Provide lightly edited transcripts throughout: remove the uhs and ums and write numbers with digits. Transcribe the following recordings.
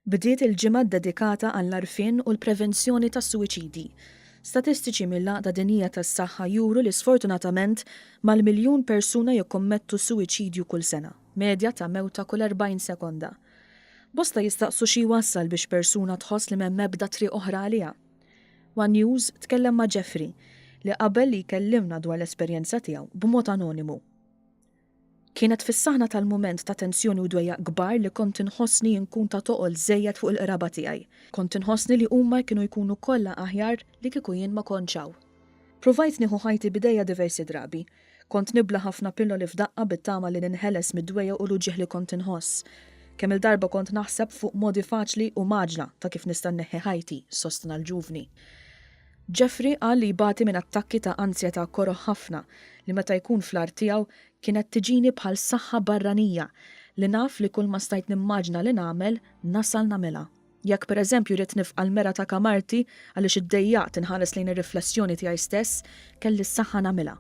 Bdiet il-ġimgħa ddedikata għall-għarfien u l-prevenzjoni tas-suwiċidji. Statistiċi mill-Għaqda Dinjija tas-Saħħa juru li sfortunatament mal-miljun persuna jikkommettu suwiċidju kull sena, medja ta' mewta kull 40 sekonda. Bosta jistaqsu xi jwassal biex persuna tħoss li m'hemm ebda triq oħra għaliha. One News tkellem ma' Jeffrey, li qabel li jkellimna dwar l-esperjenza tiegħu b'mod anonimu. Kienet fis-saħna tal-mument ta' tensjoni u dwejjaq kbar li kont inħossni nkun ta' toqol żejjed fuq il-qraba tiegħi. Kont inħossni li huma kienu jkunu kollha aħjar li kieku jien ma kontx hawn. Pruvajt nieħu ħajti b'idejja diversi drabi. Kont nibla' ħafna pilloli f'daqqa bit-tama li ninħeles mid-dwejjaq u l-uġigħ li kont inħoss. Kemm-il darba kont naħseb fuq modi faċli u mgħaġġla ta' kif nista' nneħħi ħajti, sostna l-ġuvni. Jeffrey qal li jbati minn attakki ta' anzjetà koroh ħafna li meta jkun fl-agħar tiegħu kienet tiġini bħal saħħa barranija li naf li kulma stajt nimmaġna li nagħmel nasal nagħmilha. Jekk pereżempju ridt nifqa' l-mera ta' kamarti għaliex iddejjaqt inħares lejn ir-riflessjoni tiegħi stess, kelli s-saħħa nagħmilha.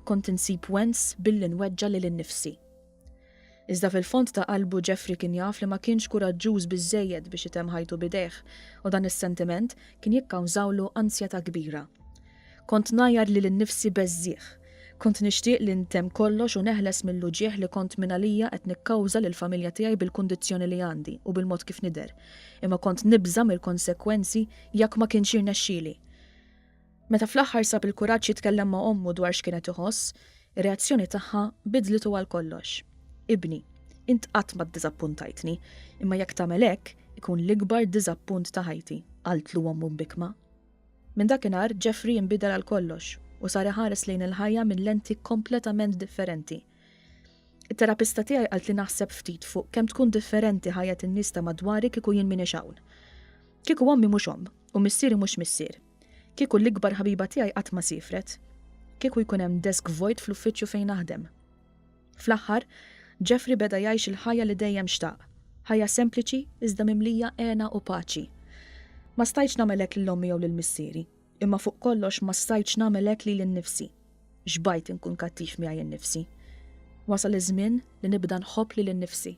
Kont insib wens billi nweġġa' lili nnifsi. Iżda fil-fond ta' qalbu Jeffrey kien jaf li ma kienx kuraġġuż biżżejjed biex itemm ħajtu b'idejh u dan is-sentiment kien jikkawżawlu anzjetà kbira. Kont ngħajjar lili nnifsi beżżiegħ. Kont nixtieq li ntemm kollox u neħles mill-uġigħ li kont mingħalija qed nikkawża lill-familja tiegħi bil-kundizzjoni li għandi u bil-mod kif nidher. Imma kont nibża' mill-konsekwenzi jekk ma kienx jirnexxieli. Meta fl-aħħar sab il-kuraġġ jitkellem ma' ommu dwar x'kien qed iħoss, ir-reazzjoni tagħha bidlitu għal kollox. Ibni, int qatt ma ddiżappuntajtni, imma jekk tagħmel hekk, ikun l-ikbar diżappunt ta' ħajti, qaltlu ommu mbikkma. Minn dakinhar, Jeffrey inbidel għal kollox u sar iħares lejn il-ħajja minn lenti kompletament differenti. It-terapista tiegħi qaltli naħseb ftit fuq kemm tkun differenti ħajjet in-nies ta' madwari kieku jien m'iniex hawn. Kieku ommi mhux omm u missieri mhux missier. Kieku l-ikbar ħabiba tiegħi qatt ma siefret. Kieku jkun hemm desk vojt fl-uffiċċju fejn naħdem. Fl-aħħar, Jeffrey beda jgħix il-ħajja li dejjem xtaq, ħajja sempliċi iżda mimlija hena u paċi. Ma stajtx nagħmel hekk lil ommi jew lil missieri, imma fuq kollox ma stajtx nagħmel hekk lili nnifsi. Xbajt inkun kattiv miegħi nnifsi. Wasal iż-żmien li nibda nħobb lili nnifsi.